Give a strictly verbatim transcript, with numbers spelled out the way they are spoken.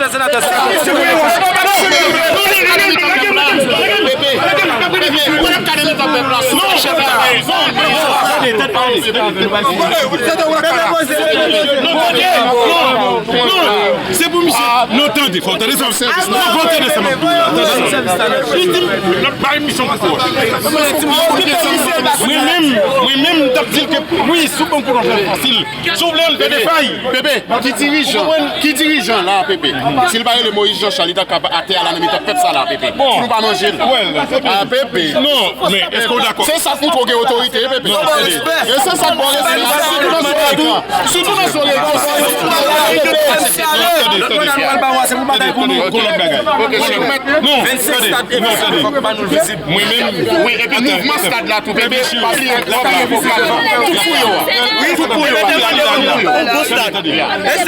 Senatè, senatè. Se pou misye. Non, tande, fò tande sa. Non, fò tande sa. Li di m, l ap bay misyon pou ou. Mwen menm, mwen menm, m t ap di l ke wi, sou bon kou nan fè fasil. Si w vle anlve defay. Pepe, ki dirijan, ki dirijan la, Pepe? Si l pa rele Moïse Jean Charles, li ta ka atè a la nan mitan pèp sa la, Pepe. Bon. Si nou pa manje l. Wè, Pepe. Ah, Pepe. Non, men èske w dakò? Se sa k montre w gen otorite, Pepe. Non, tande. E se sa k ba w respè. Sitou nan solegan. Sitou nan solegan. Tande, tande. Tande, tande. Gon lòt bagay. Ok, chèf. Non, tande. Non, tande. Mwen menm, wi, epi mouvman stad la tou, Pepe, pa bliye, pa bliye pwogram. Tout pou yo. Wi, tout pou yo. Tout pou yo. Tande, tande.